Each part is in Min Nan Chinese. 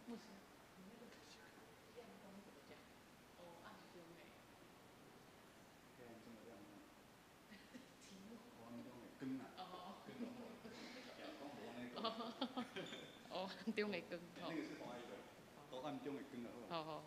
牧師，你那個亮光怎麼講？黑暗中的黑暗中的亮光。題目。黑暗中的光啊。哦。光就好。講無按呢講。黑暗中的光。那個是華語的，黑暗中的光就好。好好。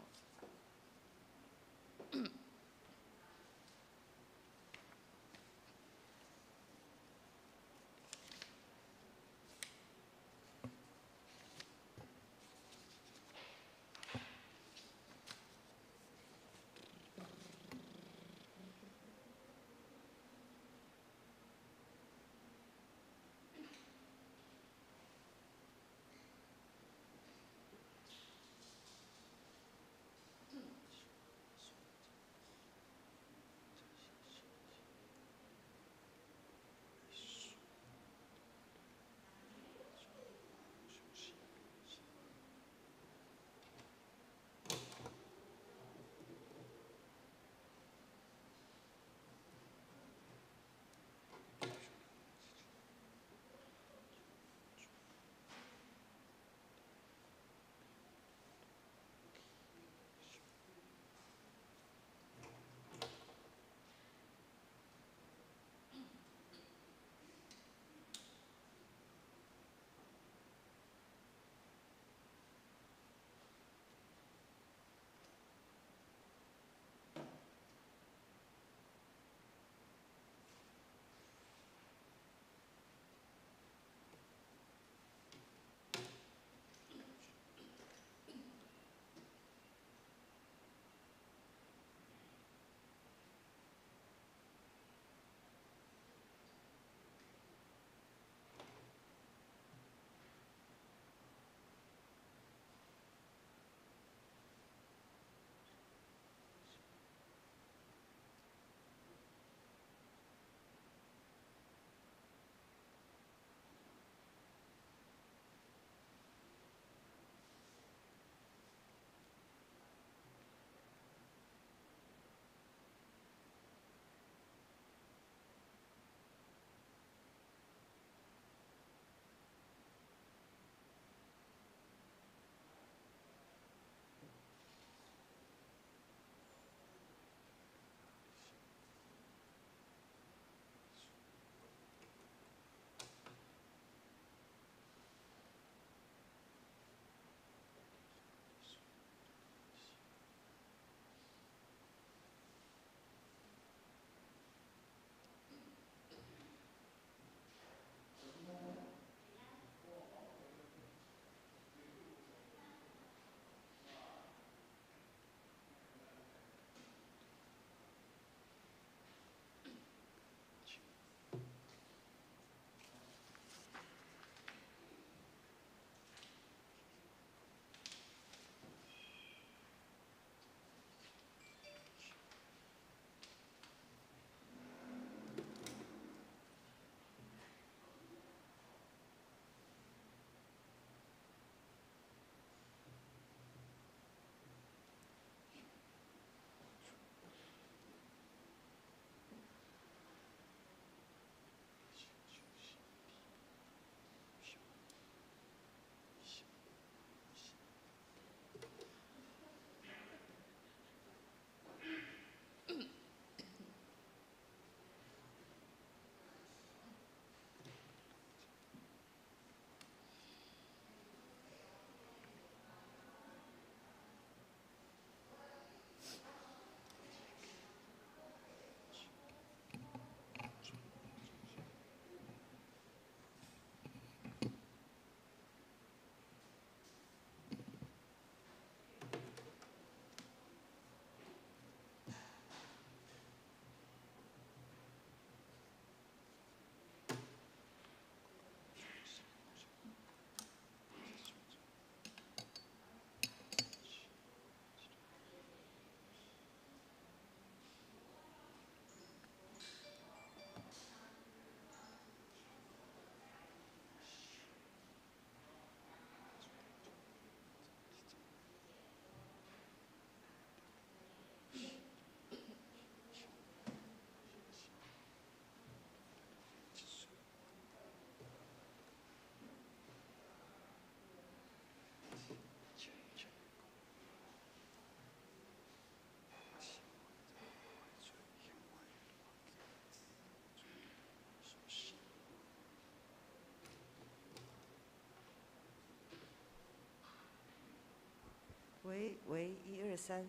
喂，一二三。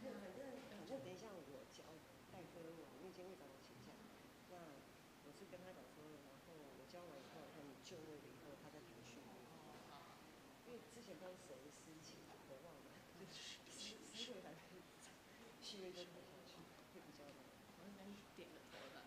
反正等一下我教代科完，因为今天会长我请假，那我是跟他講說，然後我教完以後，他們就位了以後，他再彈序幕。因為之前不知道誰私情，我忘了，就是私會還是續約就彈下去，會比較難。我應該是點個頭的。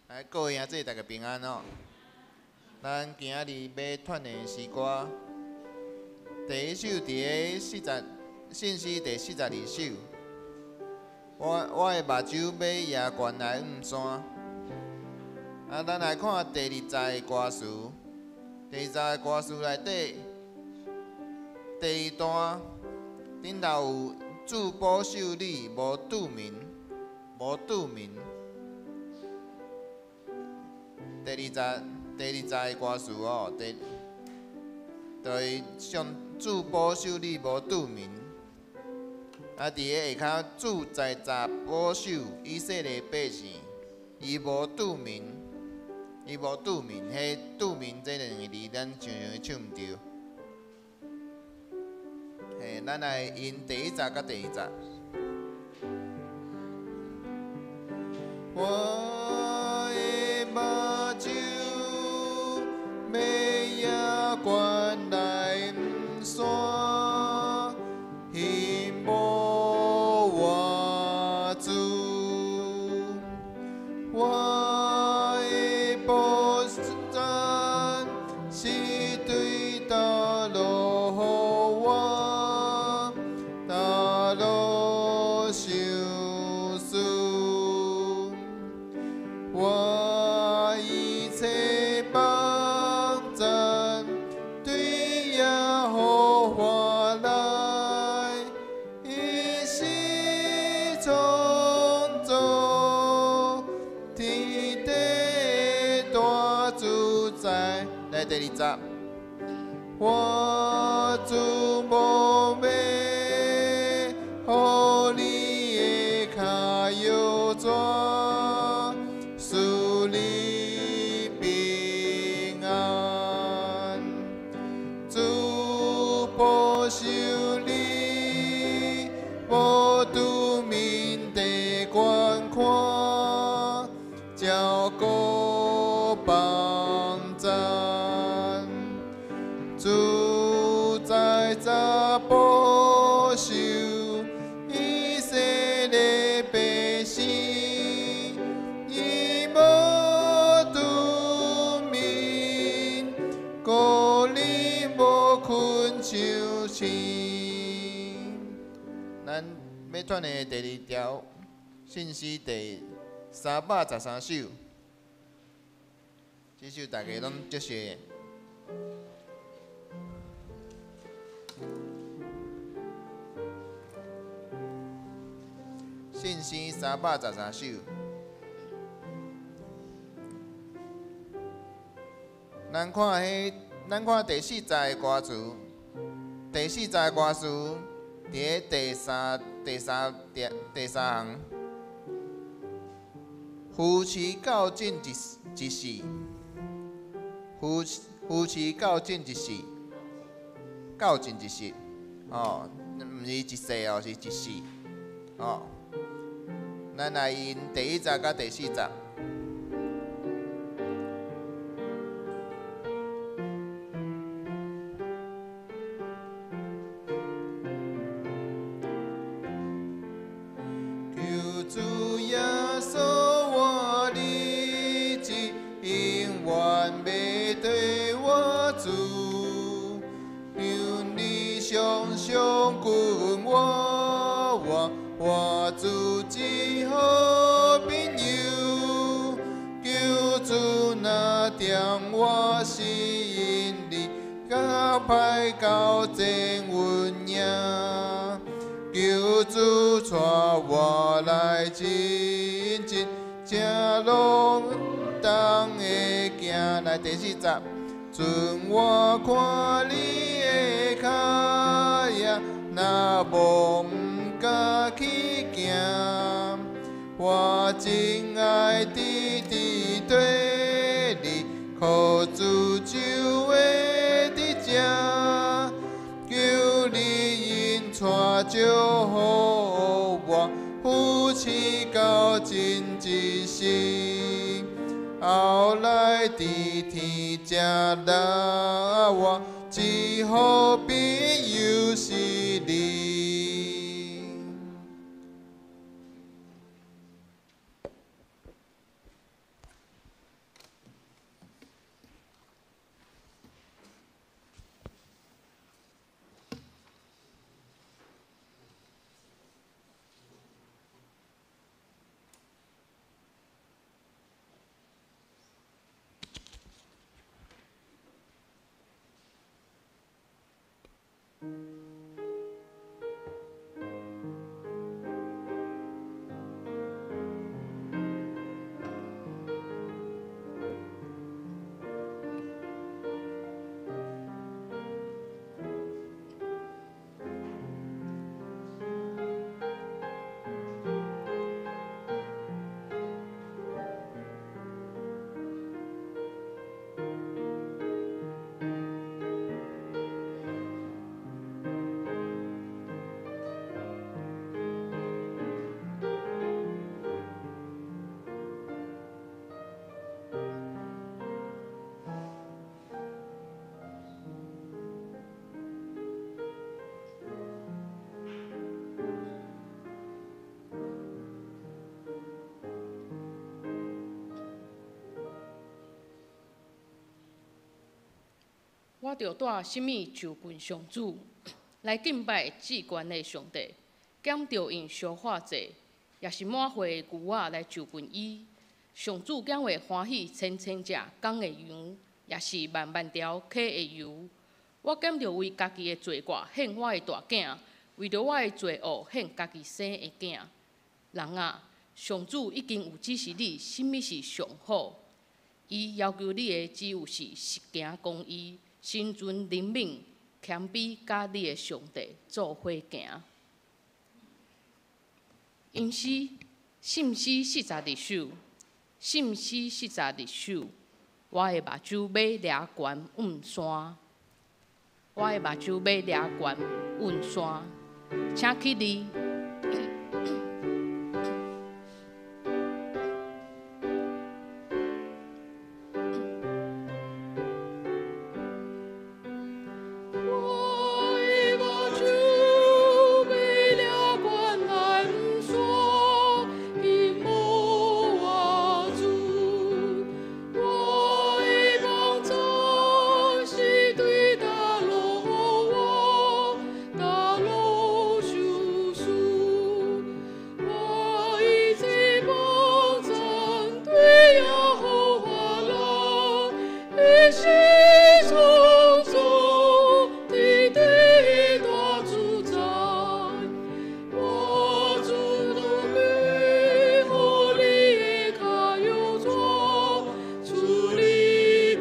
來，各位兄弟大家平安哦。咱今仔日欲傳的詩歌，第一首佇咧四十，信詩第四十二首。我的目睭欲倚懸來向山。啊，咱來看第二節的歌詞，第二節的歌詞內底，第二段頂頭有主保守你無拄眠，無拄眠。第二節，第二節的歌詞哦，第，就是上主保守你無拄眠。啊，佇咧下跤主在在保守以色列百姓，伊無拄眠，伊無拄眠。彼拄眠這兩个字，咱常常唱毋著。嘿，咱來用第一節佮第二節。我的目睭欲倚懸來向山，希望我主，我的保障是對倒落予我，倒落相思，我一切幫贊對耶和華來，伊是創造天地大主宰。來第二節，我主無欲予你的跤搖逝，賜你平安。主保守你，無拄眠地觀看，照顧幫贊。主在在保守以色列百姓，伊無拄眠，顧你無睏像星。咱欲傳的第二條信息第313首，這首大家攏足熟的。信詩313首，咱看彼，咱看第四節的歌詞，第四節的歌詞，佇咧第三、第三、第第三行，扶持到盡一一世，扶持到盡一世，到盡一世，哦，毋是一世哦，是一世，哦。咱來用第一節佮第四節。求主耶穌，我日子永遠袂對我主，求你常常顧我，我我主之好朋友。求主若踮我心裡，較歹到前運贏。求主帶我來前進，這路當會行。來第四節，准我看你的跤印，若無毋敢去行。我真愛直直對你，靠主就會佇這。求你引帶祝福我，扶持到盡一世。後來佇天才來我，一好朋友是你。我著帶啥物就近上主，來敬拜至懸的上帝，減著用燒化祭，抑是滿歲的牛仔來就近伊。上主敢會歡喜千千隻公的羊，抑是萬萬條溪的油。我敢著為家己的罪過獻我的大囝，為著我的罪惡獻家己生的囝。人啊，上主已經有指示你，啥物是上好。伊要求你的只有是實行公義、心存憐憫、謙卑，佮你的上帝做伙行。吟詩，信詩42首，信詩42首。我的目睭欲掠懸往山，我的目睭欲掠懸往山，請起立。我的目睭欲掠懸南山，因无我主。我的望站是對大路我，大路相思。我一切望站對耶和華來，伊是創造天地的大主宰。我主都歸予你的跤藥抓，賜你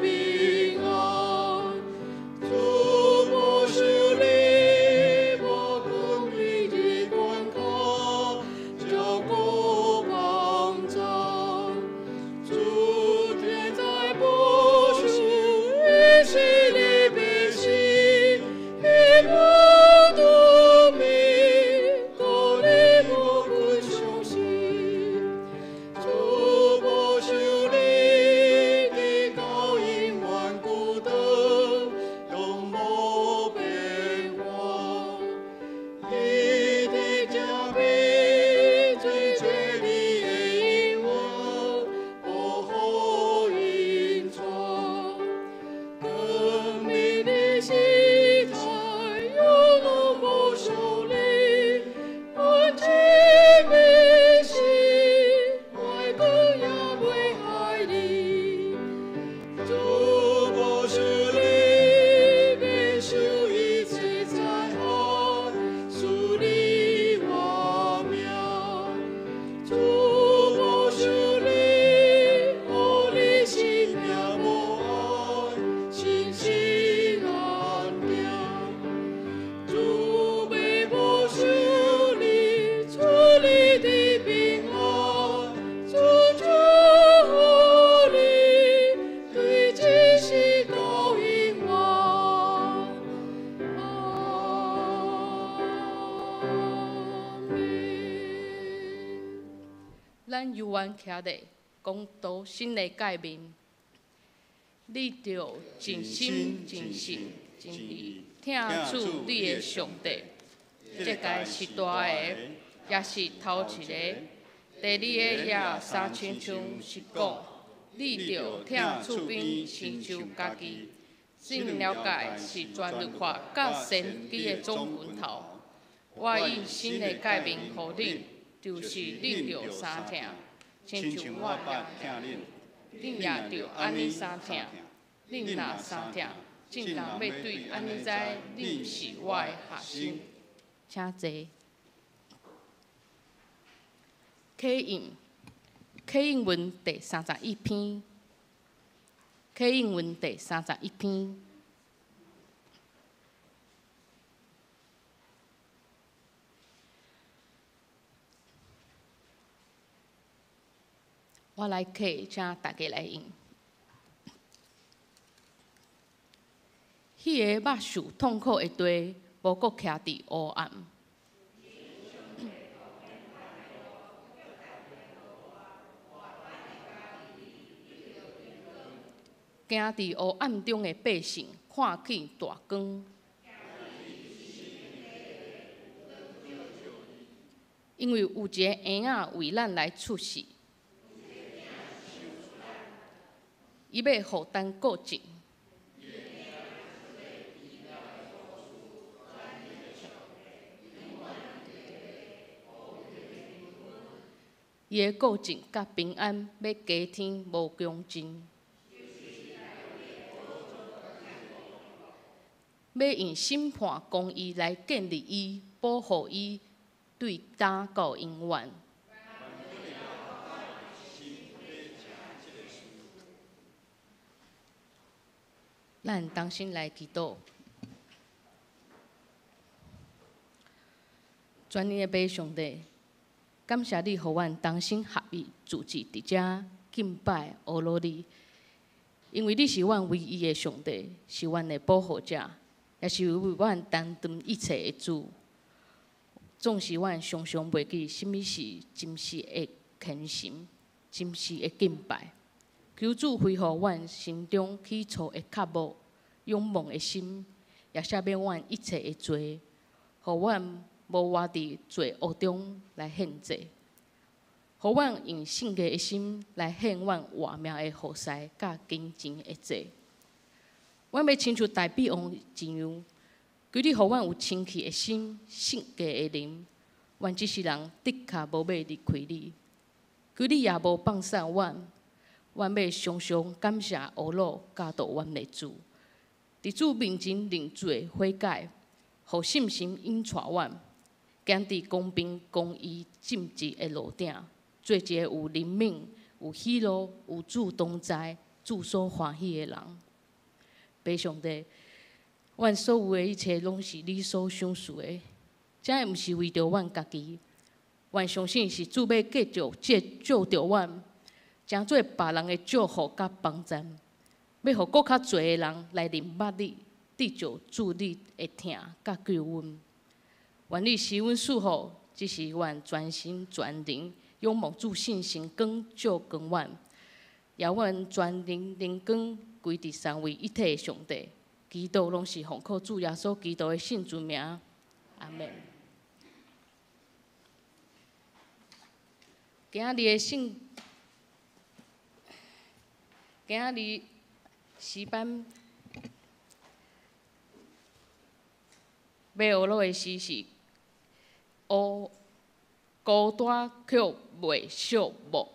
平安。主保守你，無光明的關卡，照顧幫贊。主天在保守以色列百姓，伊無度命，顧你無君相信。主保守你，直到永遠久長，永無變化。伊的正美最最你的永遠，無予隱藏。光明的時代，永攏無受你，安靜的心，外光也袂害你。主保守你，免受一切災害，賜你活命。主保守你，予你性命無礙，心心安定。主欲保守你，賜你的平安，主祝福你，對這世到永遠。阿們。咱猶原徛咧講道新的誡命，你著盡心、盡性、盡意疼主你的上帝。這誡是大的，也是頭一個。第二個也相親像是講，你著疼厝邊親像家己。這兩條誡是全律法佮先知的總拳頭。我以新的誡命予恁，就是恁著相疼，親像我捌疼恁，恁也著按呢相疼。恁若相疼，眾人欲對按呢知恁是我的學生。請坐。啟應，啟應文第31篇。啟應文第31篇。我來啟，請大家來應。彼个捌受痛苦的地，無閣徛佇黑暗。行佇黑暗中的百姓，看見大光。因為有一個嬰仔為咱來出世，伊欲予咱過境。伊的顧正佮平安欲加添無窮盡。欲用審判公義來建立伊，保護伊，對今到永遠。咱同心來祈禱。全能的父上帝，感謝你，予阮同心合意聚集佇遮敬拜阿羅你，因為你是阮唯一的上帝，是阮的保護者，也是為阮擔當一切的主。總是阮常常袂記啥物是真實的虔誠，真實的敬拜。求主恢復阮心中起初的渴慕、仰望的心，也赦免阮一切的罪，予阮無活佇罪惡中來獻祭，予阮用聖潔的心來獻阮活命的服事佮金錢的祭。阮欲親像大衛王一樣，求你予阮有清氣的心、聖潔的靈。阮這世人的確無欲離開你，求你也無放散阮。阮欲常常感謝阿魯教導阮的主，佇主面前認罪悔改，予信心引帶阮，行佇公平、公義、正直的路頂，做一个有憐憫、有喜樂、有主同在、主所歡喜的人。父上帝，阮所有的一切攏是你所賞賜的，這毋是為著阮家己，阮相信是主欲繼續借借著阮，成做別人的祝福佮幫贊，欲予閣較濟的人來認捌你，得著主你的疼佮救恩。願你賜阮賜福，這是阮全心全靈仰望主聖神光照光阮，也阮全靈靈光歸佇三位一體的上帝。祈禱攏是奉靠主耶穌基督的聖尊名，阿們。今仔日的聖，今仔日詩班欲學落的詩是《孤孤單卻袂寂寞》。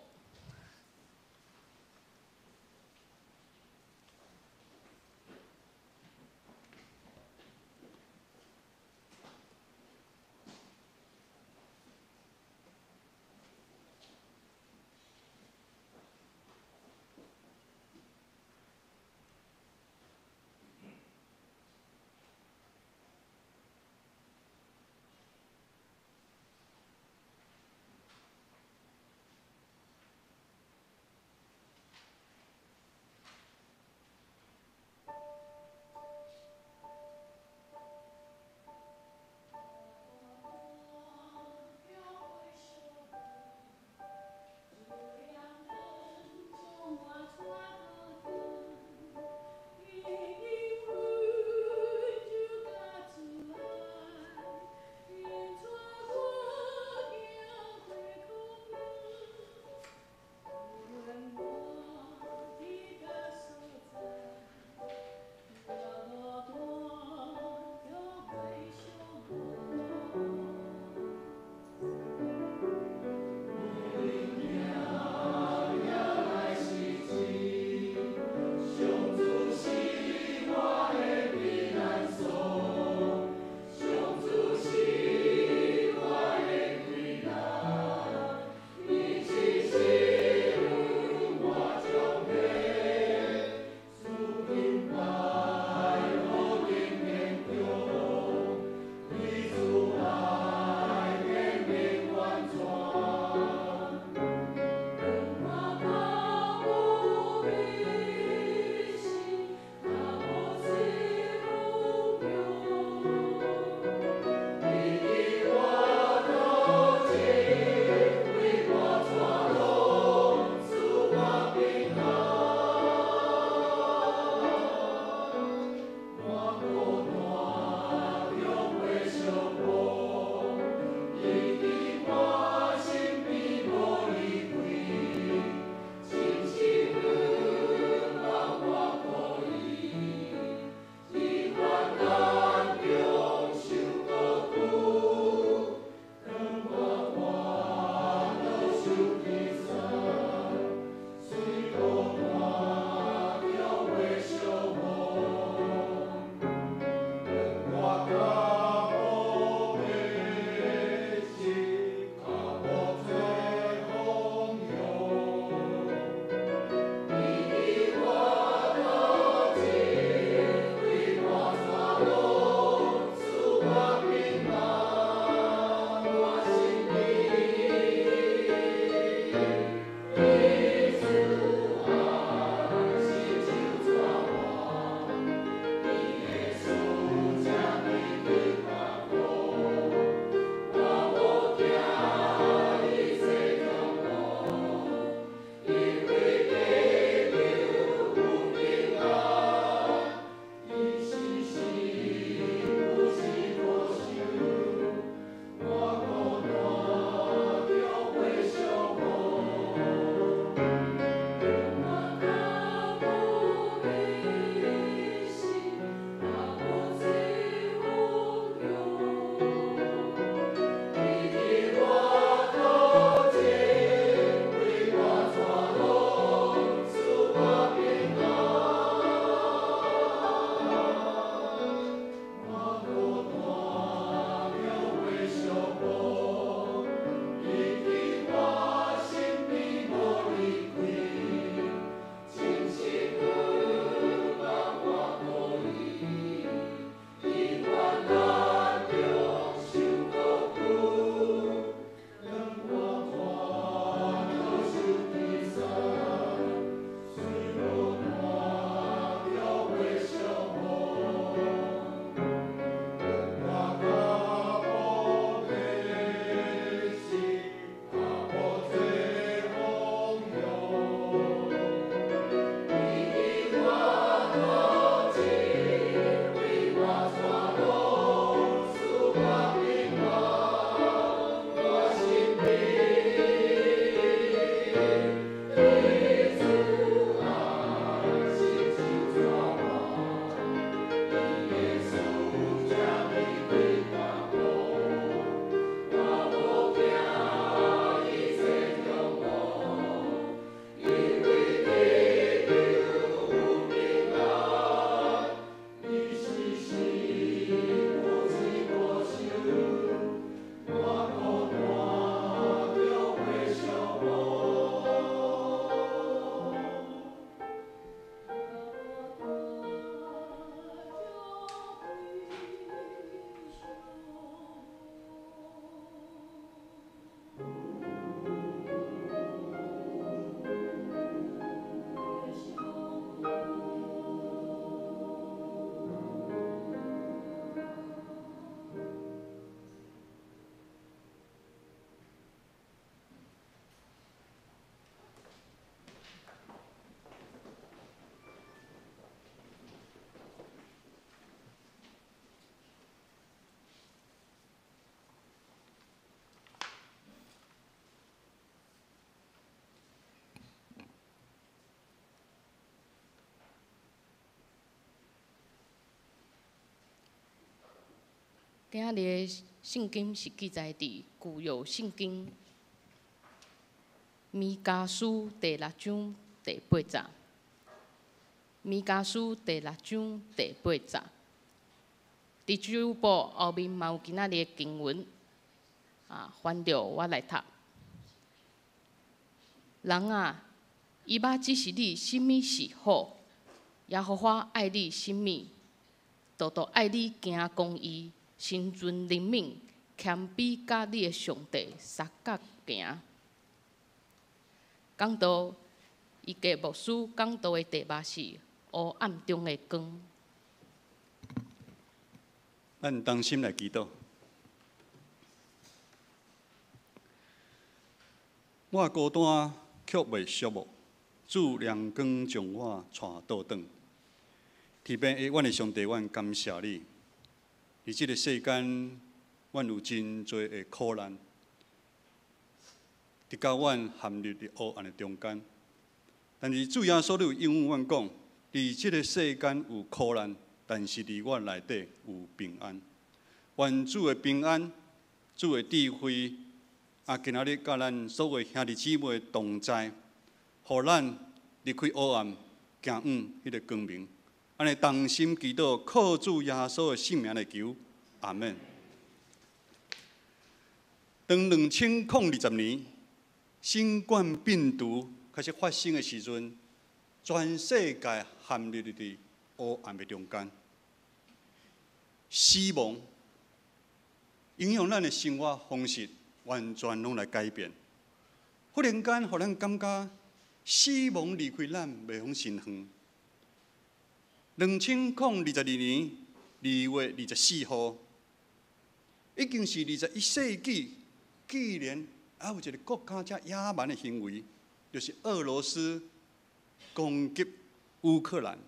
今仔日的聖經是記載佇舊約聖經彌迦書第六章第八節。彌迦書第六章第八節。佇主簿後面嘛有今仔日的經文，啊，翻著我來讀。人啊，伊捌指示你啥物是好，耶和華愛你啥物，獨獨愛你行公義，心存憐憫，謙卑佮你的上帝相佮行。講道，伊格牧師講道的題目是黑暗中的光。咱同心來祈禱。我孤單卻袂寂寞，主亮光將我帶倒轉。天邊的阮的上帝，阮感謝你。佇這个世間，阮有真濟的苦難，直到阮陷入佇黑暗的中間。但是主耶穌你有應允阮講，佇這个世間有苦難，但是佇我內底有平安。願主的平安，主的智慧，啊，今仔日佮咱所有兄弟姊妹同在，予咱離開黑暗，行往彼个光明。按呢同心祈禱，靠主耶穌的聖名來求，阿門。當2020年新冠病毒開始發生的時陣，全世界陷入佇黑暗的中間，死亡影響咱的生活方式，完全攏來改變。忽然間，予咱感覺死亡離開咱袂講真遠。2022年2月24號，已經是21世紀，竟然還有一個國家遮野蠻的行為，就是俄羅斯攻擊烏克蘭。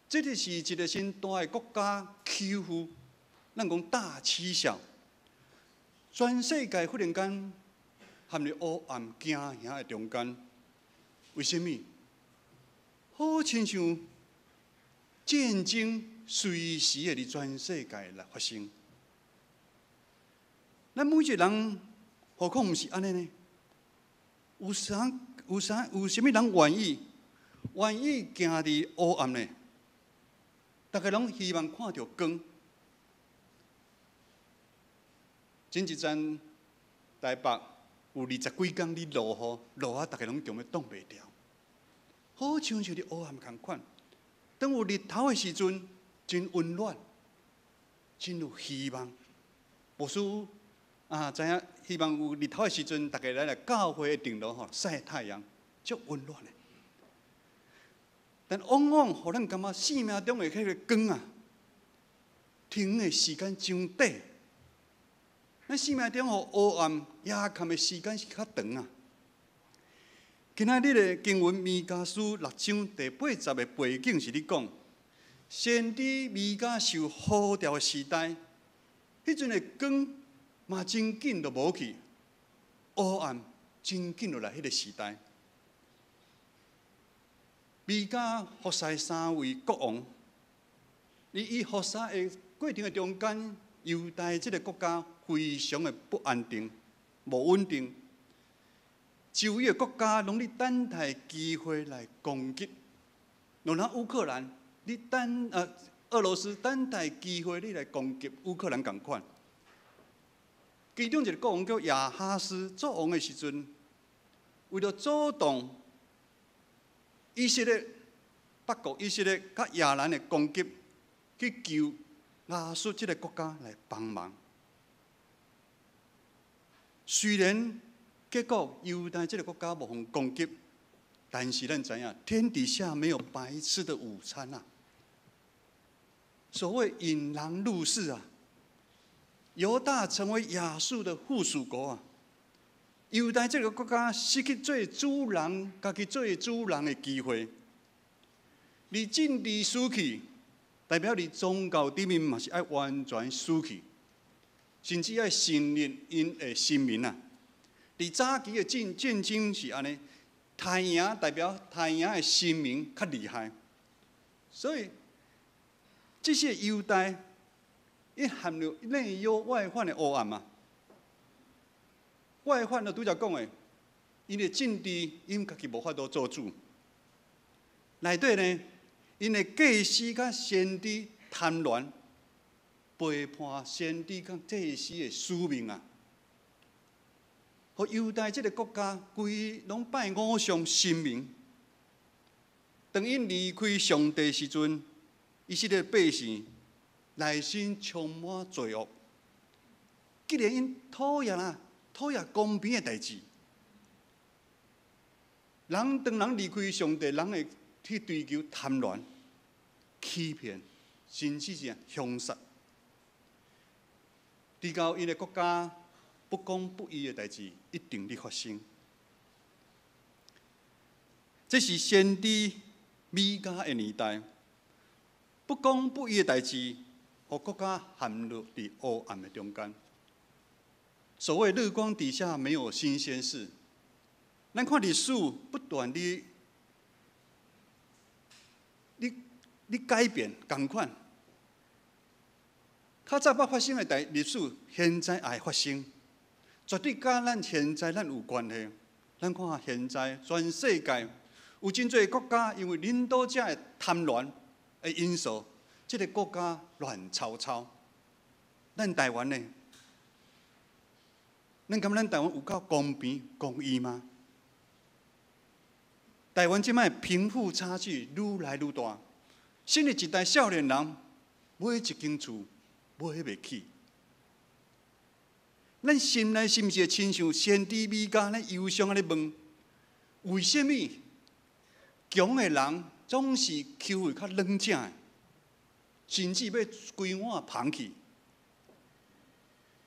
這个是一个真大的國家欺負，咱講大欺小，全世界忽然間陷入黑暗驚嚇的中間。為什麼？好親像戰爭隨時會佇全世界來發生。咱每一個人，何況毋是按呢呢？有啥有啥有啥物人願意願意行佇黑暗呢？逐家攏希望看著光。前一陣台北有20幾工咧落雨，落啊，逐家攏強欲擋袂牢，好親像佇黑暗仝款。當有日頭的時陣，真溫暖，真有希望。牧師啊，知影希望有日頭的時陣，逐家來來教會的頂樓吼曬太陽，足溫暖的。但往往予咱感覺生命中的彼个光啊，停的時間傷短。咱生命中予黑暗壓冚的時間是較長啊。今仔日的經文彌迦書六章第八節的背景是咧講，先知彌迦受呼召的時代，彼陣的光嘛真緊就無去，黑暗真緊就來彼个時代。彌迦服侍三位國王，伊服侍的過程的中間，猶大這个國家非常的不安定、無穩定。周圍的國家攏咧等待機會來攻擊，若若烏克蘭，你等俄羅斯等待機會你來攻擊烏克蘭仝款。其中一个國王叫亞哈斯，做王的時陣，為著阻擋以色列北國以色列佮亞蘭的攻擊，去求亞述這个國家來幫忙。雖然結果猶大這个國家無予攻擊，但是咱知影，天底下沒有白吃的午餐啊！所謂引狼入室啊，猶大成為亞述的附屬國啊。猶大這个國家失去做主人，家己做主人的機會。你政治失去，代表你宗教頂面嘛是愛完全失去，甚至愛承認𪜶的神明啊。佇早期的戰爭是按呢，太陽代表太陽的神明較厲害，所以這些猶大 𪜶陷入內憂外患的黑暗啊！外患就拄才講的，𪜶的政治，𪜶家己無法度做主。內底呢，𪜶的祭司佮先知貪婪，背叛先知佮祭司的使命啊！予猶大這个國家規攏拜偶像神明。當𪜶離開上帝時陣，以色列百姓內心充滿罪惡。既然𪜶討厭啊，討厭公平的代誌，人當人離開上帝，人會去追求貪婪、欺騙，甚至是兇殺。直到𪜶的國家不公不義的代誌一定咧發生。這是先知米迦的年代，不公不義的代誌，予國家陷入佇黑暗的中間。所謂日光底下沒有新鮮事，咱看歷史不斷地咧改變仝款。較早捌發生的代歷史，現在也會發生，絕對佮咱現在咱有關係。咱看現在全世界有真濟國家，因為領導者的貪婪的因素，這个國家亂糟糟。咱台灣呢？咱感覺咱台灣有夠公平公義嗎？台灣這擺貧富差距愈來愈大，新的一代少年人買一間厝買袂起。咱心內是毋是會親像先知米迦咧憂傷按呢問：為啥物強的人總是欺負較軟者的，甚至欲規碗捧去？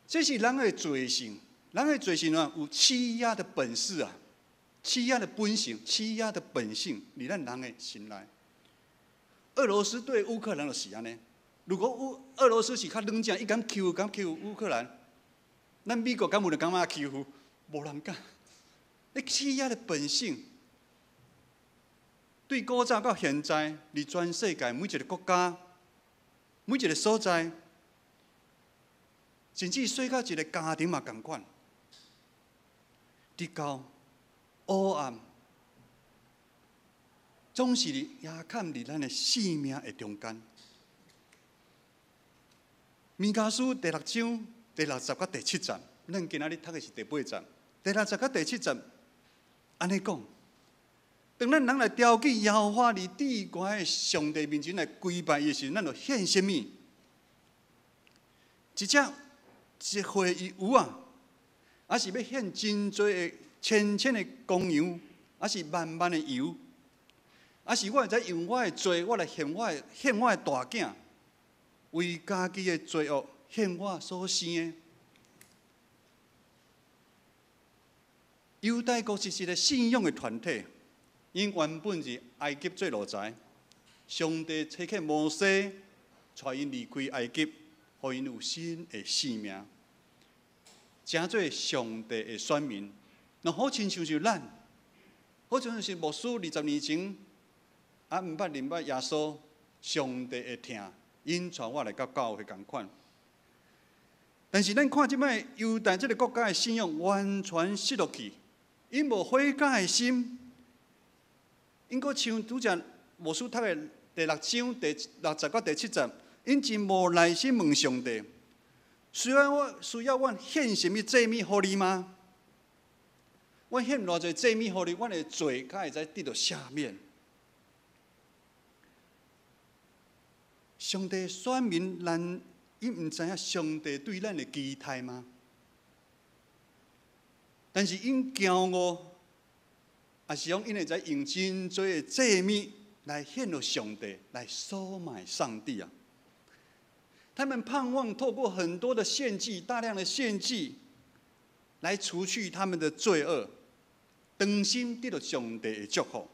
這是人的罪性，人的罪性啊，有欺壓的本事啊，欺壓的本性，欺壓的本性，佇咱人的心內。俄羅斯對烏克蘭就是按呢。如果烏俄羅斯是較軟者，伊敢欺負，敢欺負烏克蘭，咱美國敢有人敢欲欺負？無人敢。你欺壓的本性，對古早到現在，佇全世界每一个國家、每一个所在，甚至細到一个家庭嘛仝款，直到黑暗總是壓崁佇咱的生命的中間。彌迦書第六章第六節佮第七節，咱今仔日讀的是第八節。第六節佮第七節，按呢講：當咱人來牢記耶和華佇至懸的上帝面前來跪拜伊的時陣，咱就獻啥物？一隻一歲的牛仔，抑是欲獻真濟的千千的公羊，抑是萬萬的羊，抑是我會使用我的罪，我來獻我的大囝，為家己的罪惡獻我所生的。猶大國是一個信仰的團體，𪜶原本是埃及做奴才，上帝差遣摩西帶𪜶離開埃及，予𪜶有新的生命，成做上帝的選民。若好親像是咱，好親像是牧師20年前，啊，毋捌認捌耶穌，上帝的疼，𪜶帶我來到教會仝款。但是咱看這擺猶大這个國家的信仰完全失落去，𪜶無悔改的心，𪜶閣像拄才牧師讀的第六章第六節到第七節，𪜶真無耐心問上帝：需要阮獻什麼祭物予你嗎？阮獻偌濟祭物予你，阮的罪才會使得到赦免？上帝選民，咱𪜶毋知影上帝對咱的期待嗎？但是𪜶驕傲，抑是講𪜶會使用真濟的祭物來獻予上帝，來收買上帝啊！他們盼望透過很多的獻祭，大量的獻祭，來除去他們的罪惡，重新得到上帝的祝福。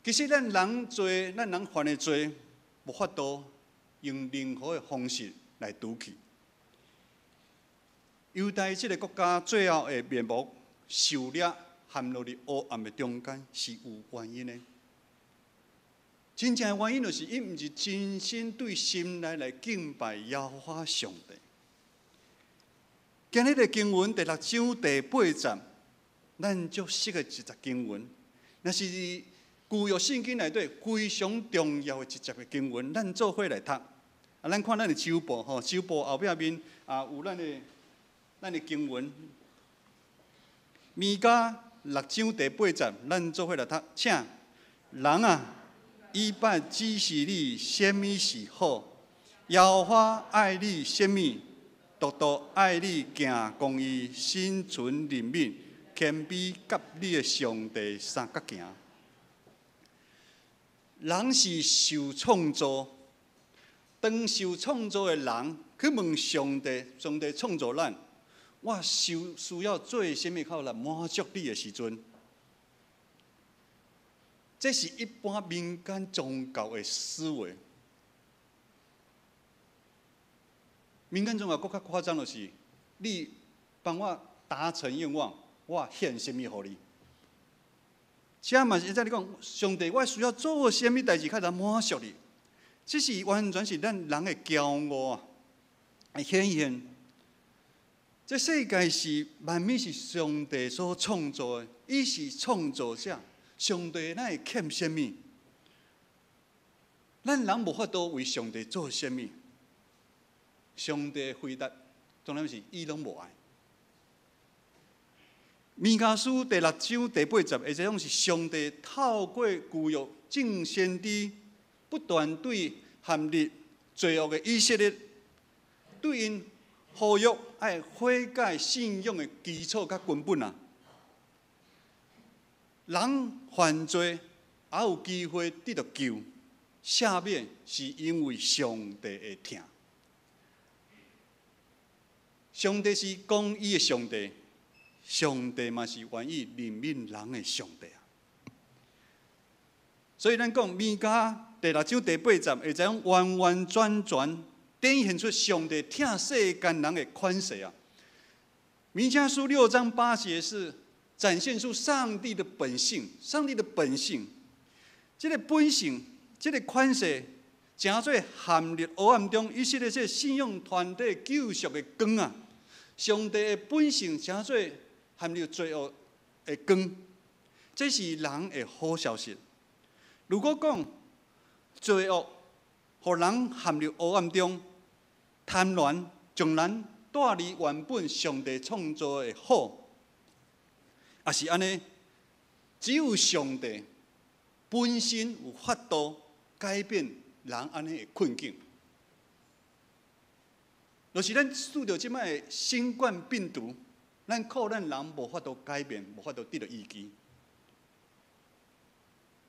其實咱人罪，咱人犯的罪，無法度用任何的方式來除去。猶大這个國家最後會滅亡、受掠、陷落佇黑暗的中間，是有原因的。真正的原因就是伊毋是真心對心內來敬拜耶和華上帝。今日的經文第六章第八節，咱足熟的一節經文，若是舊約聖經內底非常重要的一節的經文，咱做伙來讀。啊，咱看咱的周報吼，周報後壁面啊有咱的經文。彌迦六章第八節，咱做伙來讀，請人啊，伊捌指示你啥物是好，耶和華愛你啥物，獨獨愛你行公義，心存憐憫，謙卑佮你的上帝相佮行。人是受創造，當受創造的人去問上帝，上帝創造咱，我需要做啥物較來滿足你的時陣？這是一般民間宗教的思維。民間宗教閣較誇張，就是你幫我達成願望，我獻啥物予你。這嘛是在咧講，上帝，我需要做啥物代誌較來滿足你？這是完全是咱人的驕傲啊！顯現，這世界是萬物是上帝所創造的，伊是創造者。上帝哪會欠啥物？咱人無法度為上帝做啥物。上帝回答當然是伊攏無愛。彌迦書第六章第八節，會使講是上帝透過舊約眾先知，不斷對陷入罪惡的以色列，對𪜶呼籲愛悔改信仰的基礎佮根本啊。人犯罪猶有機會得著救，赦免是因為上帝的疼。上帝是公義的上帝，上帝嘛是願意憐憫人的上帝啊。所以咱講彌迦第六章第八節，會使講完完全全展現出上帝疼世間人的款式啊。彌迦書六章八節是展現出上帝的本性，上帝的本性，這個本性，這個款式，成做陷入黑暗中，以色列這個信仰團體救贖的光啊！上帝的本性成做陷入罪惡的光，這是人的好消息。如果講罪惡予人陷入黑暗中，貪婪將人帶離原本上帝創造的好。也是按呢，只有上帝本身有法度改變人按呢的困境。就是咱拄著這擺的新冠病毒，咱靠咱人無法度改變，無法度得著醫治。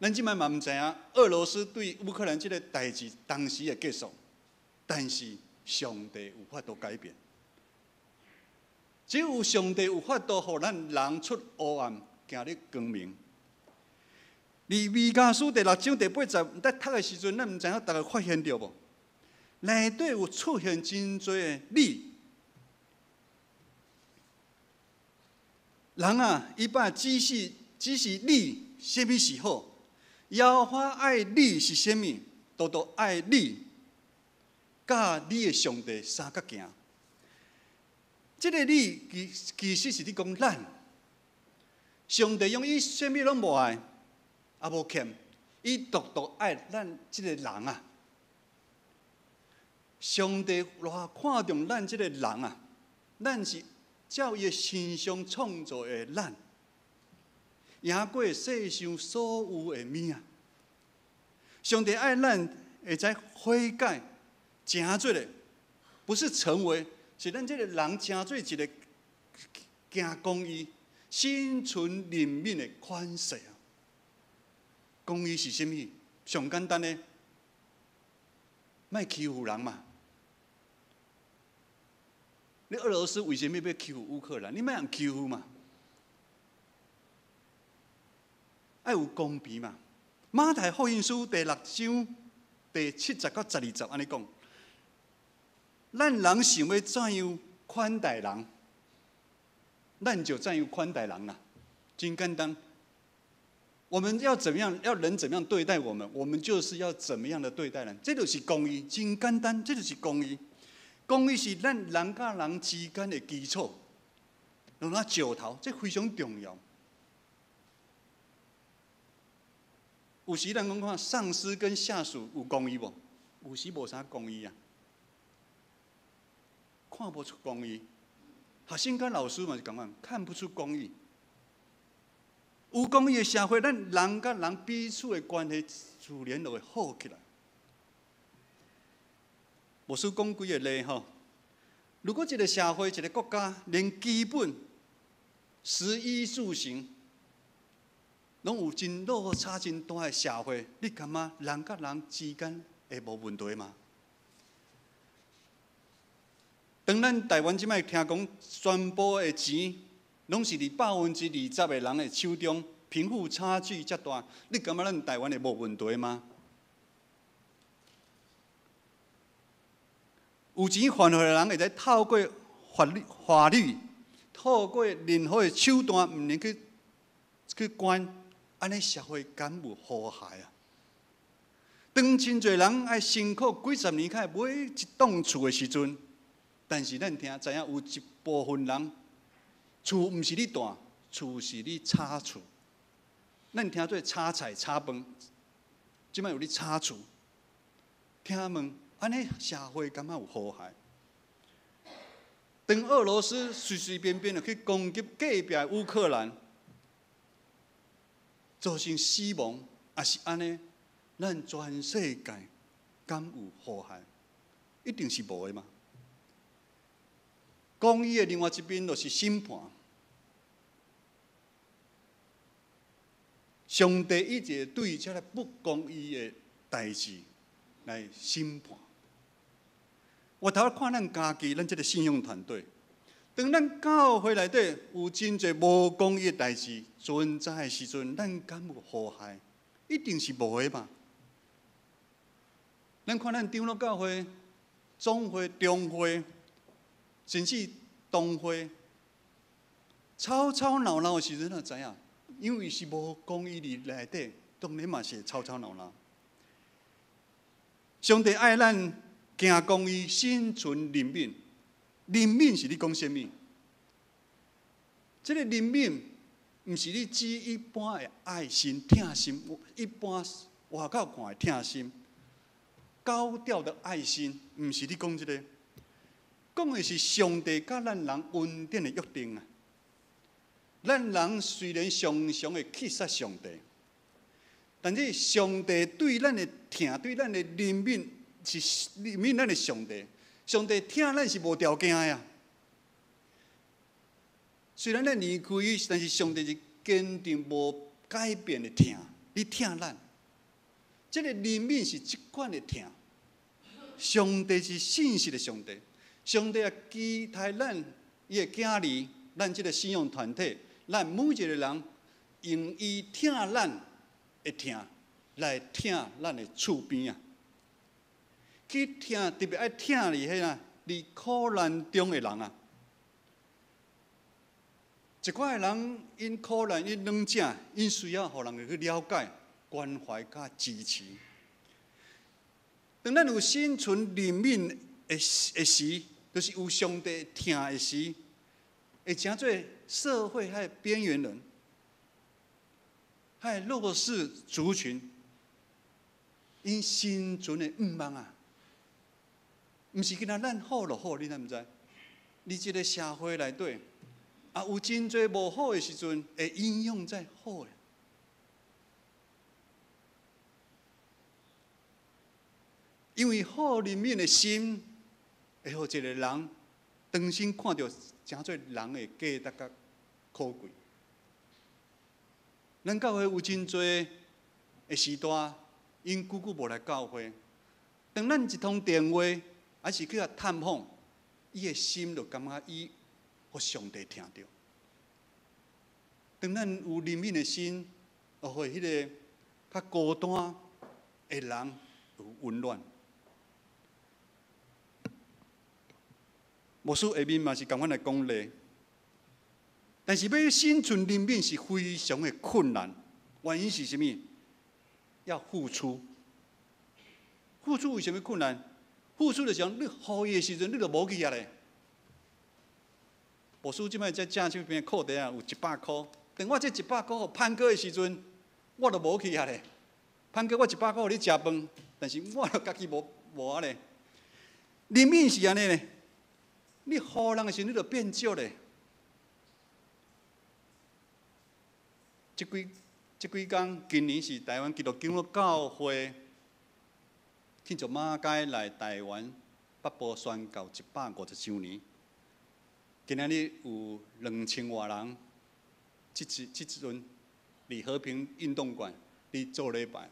咱這擺嘛毋知影俄羅斯對烏克蘭這个代誌當時會結束，但是上帝有法度改變。只有上帝有法度予咱人出黑暗，行入光明。佇彌迦書第六章第八節，在讀的時陣，咱毋知影逐家發現著無？內底有出現真濟的你。人啊，伊捌指示你啥物是好，耶和華愛你是啥物，獨獨愛你，佮你的上帝相佮行。這个你其實是咧講咱，上帝用伊啥物攏無愛，也無欠，伊獨獨愛咱這个人啊。上帝偌看重咱這个人啊，咱是照伊的形象創造的咱，贏過世上所有的物啊。上帝愛咱會使悔改，成做的，不是成為。是咱這个人成做一个行公義、心存憐憫的款式啊！公義是啥物？上簡單的，莫欺負人嘛。你俄羅斯為啥物欲欺負烏克蘭？你莫通欺負嘛！愛有公平嘛。馬太福音書第六章第七節到十二節按呢講。咱人想欲怎樣款待人，咱就怎樣款待人啦。真簡單。我們要怎麼樣？要人怎麼樣對待我們，我們就是要怎麼樣的對待人。這就是公義，真簡單。這就是公義。公義是咱人佮人之間的基礎，用那石頭，這非常重要。有時咱講看上司跟下屬有公義無？有時無啥公義啊，看無出公義。學生佮老師嘛是仝款，看不出公義。有公義的社會，咱人佮人彼此的關係自然就會好起來。牧師講幾個例吼，如果一個社會、一個國家連基本食衣住行攏有真落差真大的社會，你感覺人佮人之間會無問題嗎？當咱台灣這擺聽講，全部的錢攏是佇20%的人的手中，貧富差距遮大，你感覺咱台灣會無問題嗎？有錢犯法的人會使透過法律，透過任何的手段，毋能去關，按呢社會敢有和諧啊？當真濟人愛辛苦幾十年才會買一棟厝的時陣，但是咱聽知影有一部分人厝毋是你住，厝是你炒厝。咱聽做炒菜、炒飯，這擺有咧炒厝。聽問，按呢社會敢有和諧？當俄羅斯隨隨便便就去攻擊隔壁的烏克蘭，造成死亡，也是按呢，咱全世界敢有和諧？一定是無的嘛。公義的另外一邊就是審判。上帝一直對這个不公義的代誌來審判。我頭看咱家己，咱這个信仰團隊，當咱教會內底有真濟無公義的代誌存在的時陣，咱敢有和諧？一定是無的嘛。咱看咱長老教會、總會、中會，甚至同會，吵吵鬧鬧的時陣，就知影，因為是無公義佇內底，當然嘛是會吵吵鬧鬧。上帝愛咱行公義，心存憐憫。憐憫是咧講啥物？這个憐憫毋是你指一般的愛心、疼心，一般外口看的疼心，高調的愛心，毋是咧講這个，講的是上帝佮咱人恩典的約定啊。咱人雖然常常會去殺上帝，但是上帝對咱的疼、對咱的憐憫，是憐憫咱的上帝。上帝疼咱是無條件的啊。雖然咱離開伊，但是上帝是堅定無改變的疼，伊疼咱。這个憐憫是這款的疼。上帝是信實的上帝，上帝也期待咱伊的囝兒，咱這个信仰團體，咱每一個人用伊疼咱的疼來疼咱的厝邊啊，去疼，特別愛疼佇彼啊，佇苦難中的人啊。一寡的人𪜶苦難，𪜶軟弱，𪜶需要予人去了解、關懷佮支持。當咱有心存憐憫的的時，就是有上帝疼的時，會成做社會的邊緣人，彼弱勢族群，𪜶生存的願望啊，毋是干焦咱好就好，你敢毋知？佇這个社會內底，啊，有真濟無好的時陣，會影響在好的。因為好憐憫的心，會予一個人重新看著成做人的價值佮可貴。咱教會有真濟的時代，𪜶久久無來教會。當咱一通電話，還是去共探訪，伊的心就感覺伊予上帝疼著。當咱有憐憫的心，就予彼个較孤單的人有溫暖。牧師下面嘛是仝款來講例，但是欲心存憐憫是非常的困難。原因是啥物？要付出。付出為啥物困難？付出就是講，你予伊的時陣，你就無去啊咧。牧師這擺在正手邊褲袋啊，有一百箍。當我這一百箍予潘哥的時陣，我就無去啊咧。潘哥，我一百箍予你食飯，但是我就家己無無啊咧。憐憫是按呢咧，你予人的時陣，你就變少咧。這幾工，今年是台灣基督教會慶祝馬偕來台灣北部宣教150週年。今仔日有2000外人，這陣佇和平運動館佇做禮拜。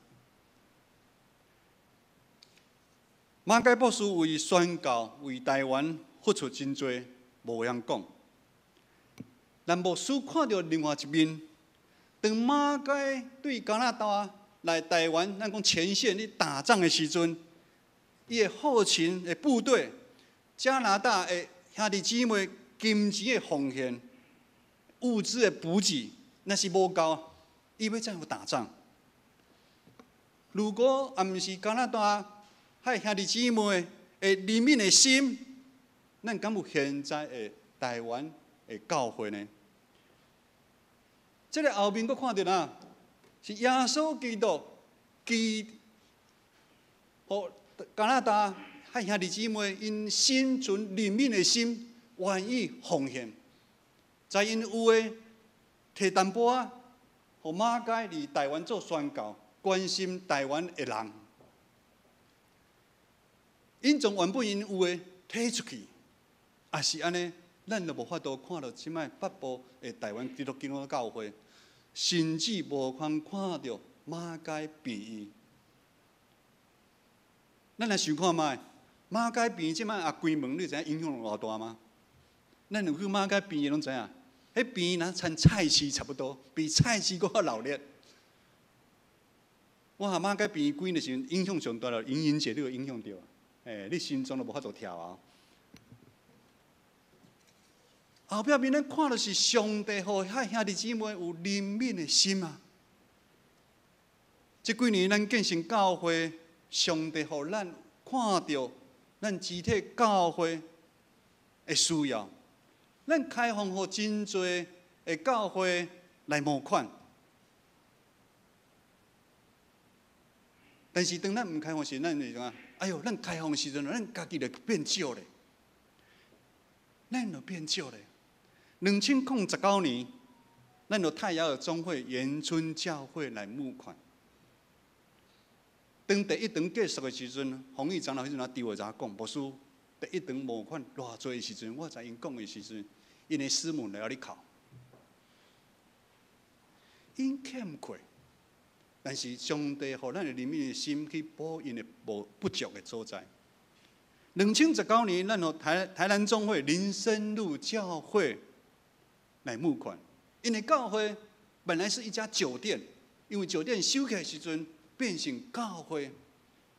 馬偕博士為宣教、為台灣付出真濟，無話通講。但牧師看著另外一面，當馬偕對加拿大來台灣，咱講前線咧打仗的時陣，伊的後勤的部隊，加拿大的兄弟姊妹金錢的奉獻、物資的補給，若是無夠，伊欲怎樣打仗？如果也毋是加拿大遐兄弟姊妹的憐憫的心，咱敢有現在的台灣的教會呢？這個後面閣看著哪，是耶穌基督基予加拿大遐兄弟姊妹𪜶心存憐憫的心，願意奉獻，在𪜶有的提淡薄仔，予馬偕佇台灣做宣教，關心台灣的人，𪜶將原本𪜶有的提出去，也是按呢，咱就無法度看著這擺北部的台灣基督教會，甚至無通看著馬偕病院。咱來想看覓，馬偕病院這擺也關門，你知影影響偌大嗎？咱有去馬偕病院攏知影，彼病院若親菜市差不多，比菜市閣較鬧熱。我哈馬偕病院關的時陣，影響上大了，營養者你有影響著，欸，你心臟都無法度跳啊。後壁面咱看著是上帝予遐兄弟姊妹有憐憫的心啊！這幾年咱建成教會，上帝予咱看著咱肢體教會的需要，咱開放予真濟的教會來募款。但是當咱毋開放時，咱會怎啊？哎喲，咱開放時陣，咱家己就變少咧，咱就變少咧。2019年，咱就太陽的總會員村教會來募款。當第一場結束的時陣，洪義長老彼陣啊，佇話怎講？牧師第一場募款偌濟的時陣，我知𪜶講的時陣，𪜶的師母來咧哭，𪜶欠缺，但是上帝予咱的憐憫的心去補𪜶的無不足的所在。2019年，咱予台南總會林森路教會來募款，因為教會本來是一家酒店，因為酒店收起來時陣變成教會。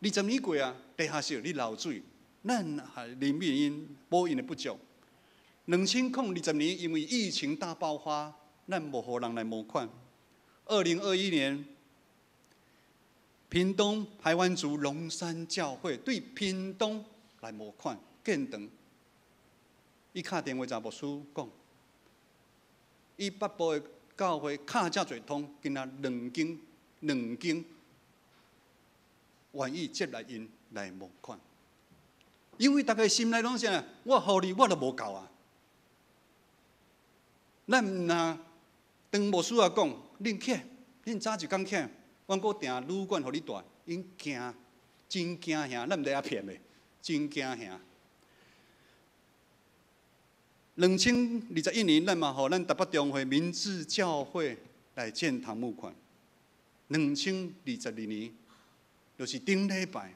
20年過啊，地下室咧漏水，咱還憐憫𪜶補𪜶的不足。2020年因為疫情大爆發，咱無予人來募款。2021年，屏東排灣族龍山教會對屏東來募款建堂，伊敲電話就牧師講，伊北部的教會敲遮濟通，今仔兩間兩間願意接來𪜶來募款，因為大家心內攏啥？我予你，我都無夠啊！咱毋若當牧師仔講，恁起，恁早一工起，阮閣訂旅館予你蹛，𪜶驚，真驚嚇，咱毋知影騙的，真驚嚇。2021年，咱嘛予咱台北中會明志教會來建堂募款。2022年，就是頂禮拜，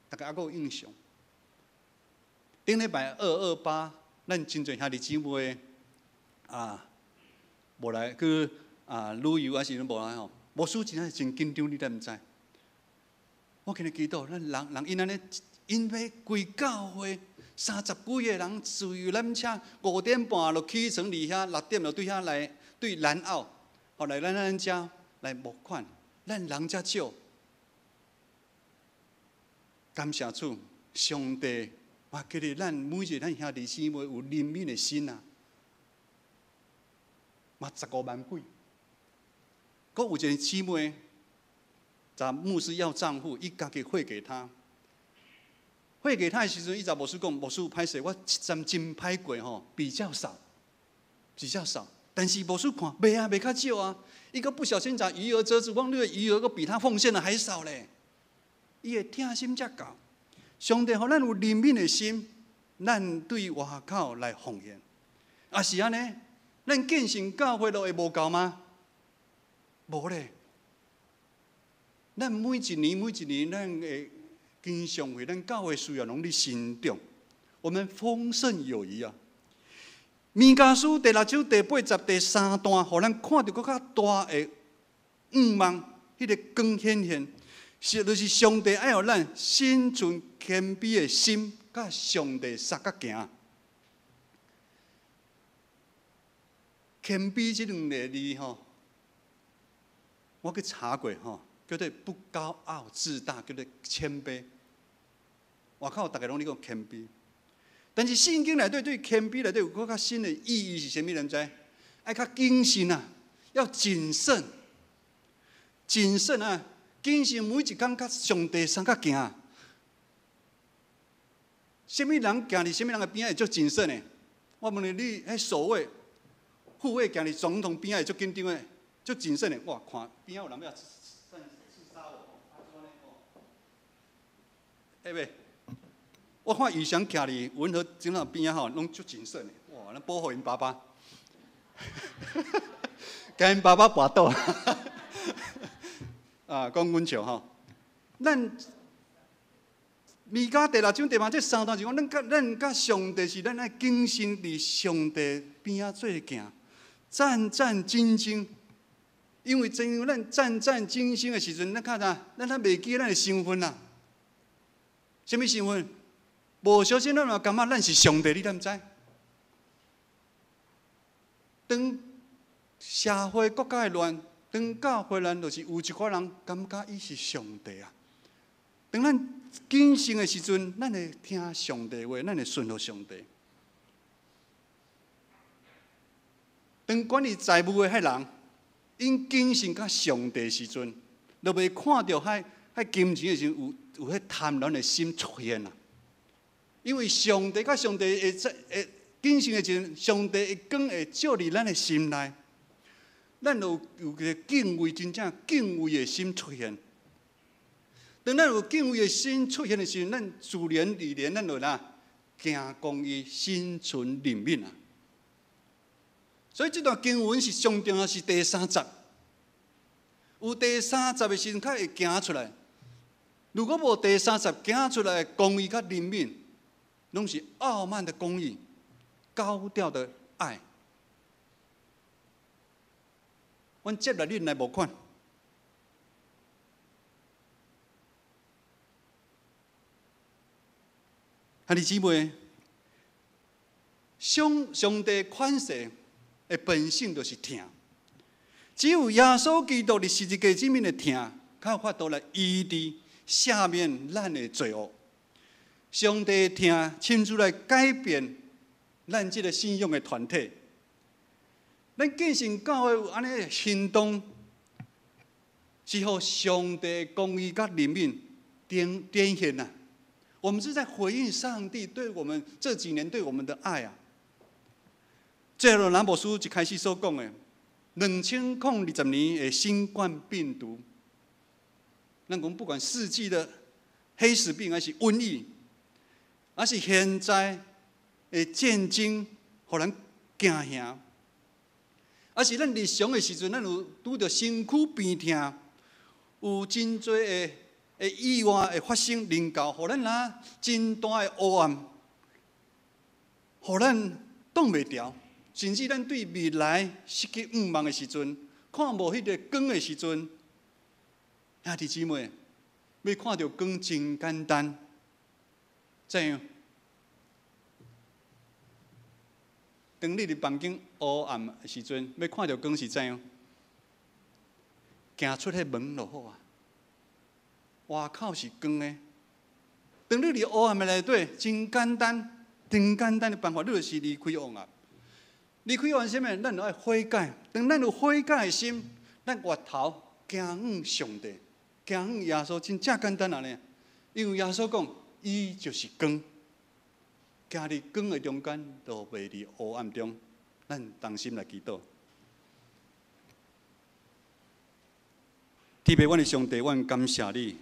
大家猶閣有印象。頂禮拜228，咱真濟兄弟姊妹啊，無來去啊旅遊，還是無來吼。牧師真正真緊張，你敢毋知？我今日祈禱，咱人人𪜶按呢，𪜶欲規教會30幾個人自由纜車，5點半就起床佇遐，6點就對遐來對南澳予來咱遮來募款，咱人遮少。感謝主，上帝嘛給予咱每一個咱兄弟姊妹有憐憫的心啊！嘛15萬幾，閣有一個姊妹，就牧師要帳戶，伊家己匯給他，匯給他的時陣，伊就牧師講，牧師歹勢，我這陣真歹過吼，比較少，比較少。但是牧師看，袂啊，袂較少啊，伊閣不小心將餘額遮住，講你的餘額閣比他奉獻的還少咧。伊的疼心才夠，上帝予咱有憐憫的心，咱對外口來奉獻。啊是按呢，咱建成教會都會無夠嗎？無咧。咱每一年每一年，咱的經常費，咱教會需要攏佇成長，我們豐盛有餘啊。彌迦書第六章第八節第三段，予咱看著閣較大的願望，彼個光顯現。是，就是上帝愛予咱心存謙卑的心，佮上帝相佮行。謙卑這兩个字吼，我去查過吼，叫做不高傲自大，叫做謙卑。外口逐家攏咧講謙卑，但是聖經內底對謙卑內底有閣較深的意義是啥物？您知？愛較謹慎啊，要謹慎，謹慎啊！謹慎每一工佮上帝相佮行。啥物人行佇啥物人的邊仔會足謹慎的？我問你，你彼守衛、護衛行佇總統邊仔會足緊張的、足謹慎的？哇，看邊仔有人欲刺殺我，欸袂？我看宇翔徛佇文和總統邊仔吼，攏足謹慎的。哇，咱保護𪜶爸爸，共𪜶爸爸跋倒。啊，講阮笑吼，咱彌迦第六章第八節三段是講，咱佮上帝是咱愛謹慎佇上帝邊仔做行，戰戰兢兢。因為正因為咱戰戰兢兢的時陣，咱較啥？咱較袂記咱的身份啦。啥物身份？無小心，咱嘛感覺咱是上帝，你敢知？當社會國家會亂。當教會咱就是有一寡人感覺伊是上帝啊。當咱謹慎的時陣，咱會聽上帝話，咱會順服上帝。當管理財務的彼人，𪜶謹慎佮上帝時陣，就袂看著彼金錢的時陣有彼貪婪的心出現啊。因為上帝佮上帝會在會謹慎的時陣，上帝的光會照佇咱的心內。咱有個敬畏，真正敬畏的心出現。當咱有敬畏的心出現的時陣，咱自然而然咱就哪行公義，心存憐憫啊。所以這段經文是上重要，是第三節。有第三節的時陣，較會行出來。如果無第三節行出來的公義佮憐憫，攏是傲慢的公義，高調的愛。阮接來恁來募款，兄弟姊妹，上帝寬恕的本性就是疼。只有耶穌基督佇十字架頂面的疼，較有法度來醫治、赦免咱的罪惡。上帝的疼親自來改變咱這个信仰的團體。咱建成教會有按呢行動，是予上帝公義佮憐憫展現啊！我們是在回應上帝對我們這幾年對我們的愛啊！正如藍博士一開始所講的，2020年的新冠病毒，咱講不管世紀的黑死病，還是瘟疫，還是現在的戰爭，予咱驚嚇。啊是咱日常的時陣，咱有拄著身軀病痛，有真濟的意外會發生，臨到，予咱若真大的黑暗，予咱擋袂牢，甚至咱對未來失去盼望的時陣，看無彼個光的時陣，兄弟姊妹，欲看著光真簡單，怎樣？當你佇房間黑暗的時陣，欲看著光是怎樣？行出彼門就好啊。外口是光的，當你佇黑暗的內底，真簡單，真簡單的辦法，你就是離開黑暗。離開黑暗啥物？咱就愛悔改。當咱有悔改的心，咱回頭行向上帝，行向耶穌，真正簡單按呢。因為耶穌講，伊就是光，行佇光的中間，就袂佇黑暗中。咱同心來祈禱。天父，阮的上帝，阮感謝你。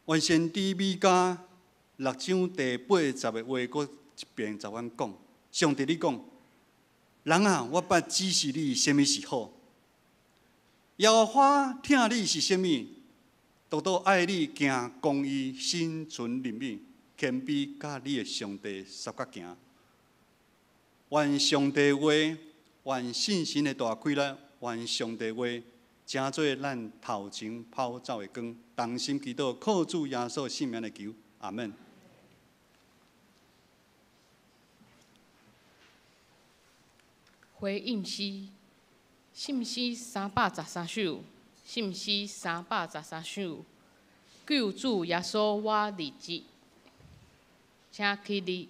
願先知米迦六章第八節的話，閣一遍共阮講。上帝，你講，人啊，我捌指示你啥物是好。耶和華疼你是啥物？獨獨愛你行公義、心存憐憫、謙卑，佮你的上帝相佮行。願上帝話，願信心的大氣力，願上帝話，成做咱頭前跑走的光。同心祈禱，靠主耶穌聖名來求，阿門。回應詩，信詩313首，信詩313首，救主耶穌我立志，請起立。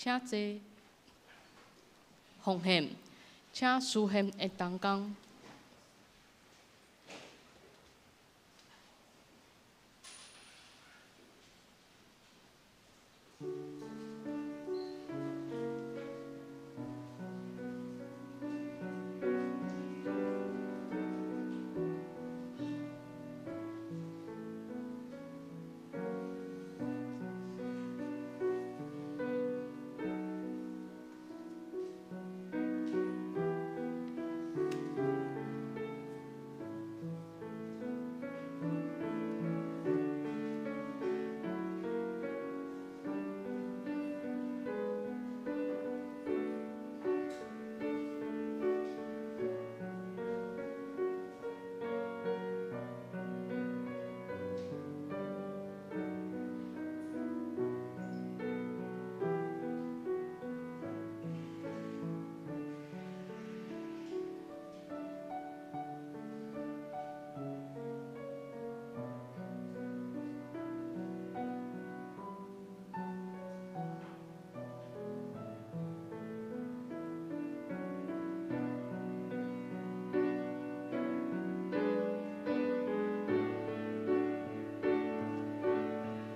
請坐。奉獻，請書獻的同工。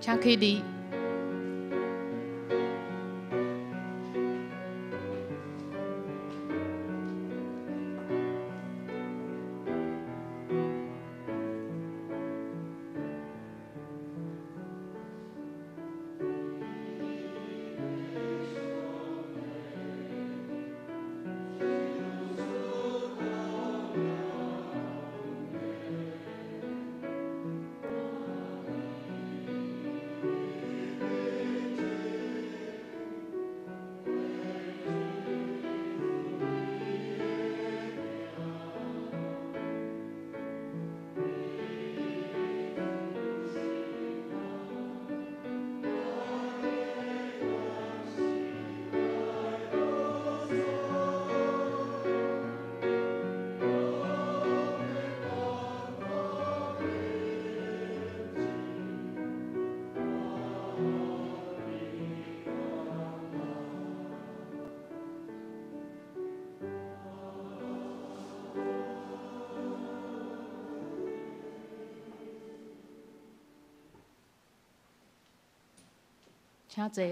請起立。請坐。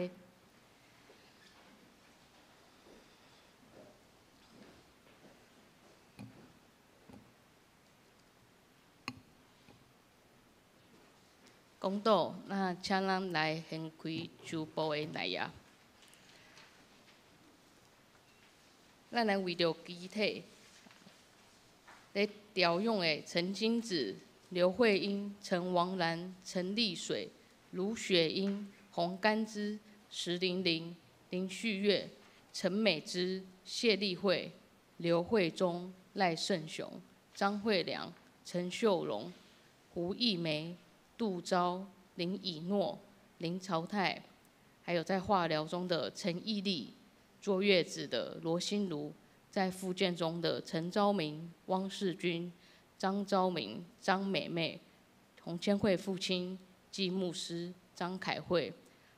講道，那請咱來掀開周報的內頁。咱來為著機體咧調養的陳金子、劉慧英、陳王蘭、陳麗水、盧雪英、洪甘之、石玲玲、林旭月、陳美芝、謝麗慧、劉慧忠、賴勝雄、張惠良、陳秀榮、胡義梅、杜昭、林以諾、林朝泰，還有在化療中的陳義麗、坐月子的羅心如，在復健中的陳昭明、汪世軍、張昭明、張美妹、洪千惠父親季牧師、張凱慧，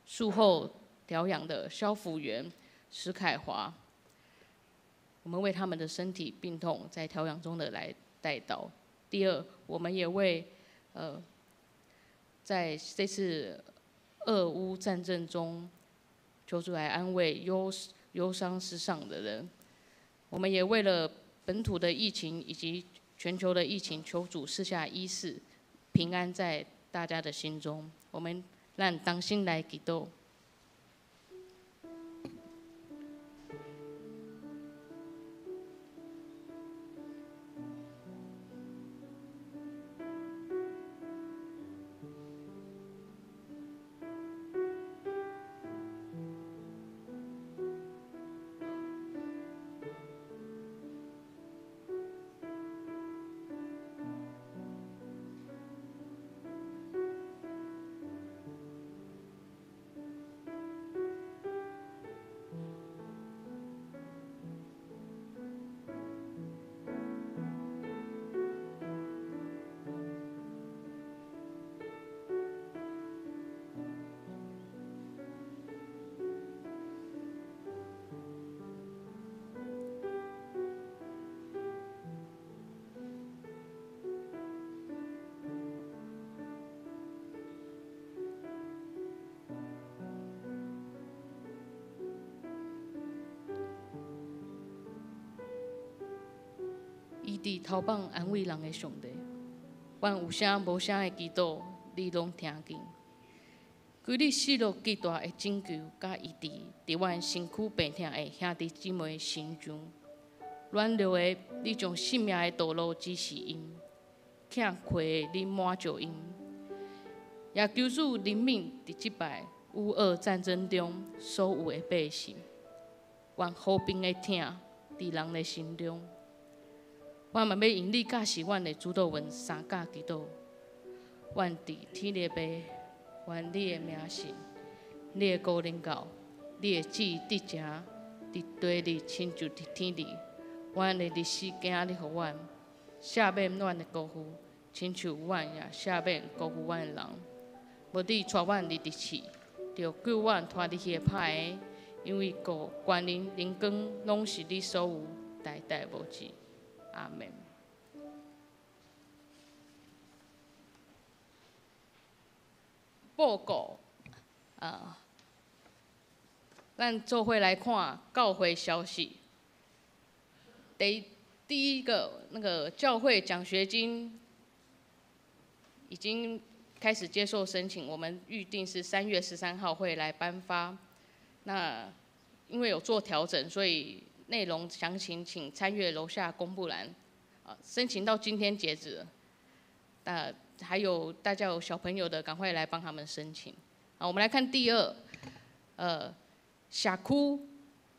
術後調養的蕭福元、石凱華，我們為他們的身體病痛在調養中的來代禱。第二，我們也為在這次俄烏戰爭中，求主來安慰憂傷失喪的人。我們也為了本土的疫情以及全球的疫情，求主賜下醫治平安在大家的心中。我們咱同心來祈禱。伊佇頭放安慰人的上帝，阮有聲無聲的祈禱，你攏聽見。求你賜落極大的拯救，佮醫治佇阮身軀病痛的兄弟姊妹身上。軟弱的，你將性命的道路指示𪜶；欠虧的，你滿足𪜶。也求主憐憫佇這擺烏俄戰爭中所有的百姓，願和平的疼佇人的心中。我嘛欲用你教示阮的主禱文三甲祈禱。願佇天的父，願你的名聖，你的國臨到，你的旨意得成，佇地裡親像佇天裡。阮的日子今日予阮，赦免阮的辜負，親像阮也赦免辜負阮的人。無你帶阮入佇試，著救阮脫離彼个歹的，因為國、權能、榮光，攏是你所有，代代無止。阿們。報告，啊，咱做伙來看教會消息。第一個，那個教會獎學金已經開始接受申請，我們預定是3月13號會來頒發。那因為有做調整，所以內容詳情請參閱樓下公布欄。啊，申請到今天截止。那還有大家有小朋友的，趕快來幫他們申請。啊，我們來看第二，社區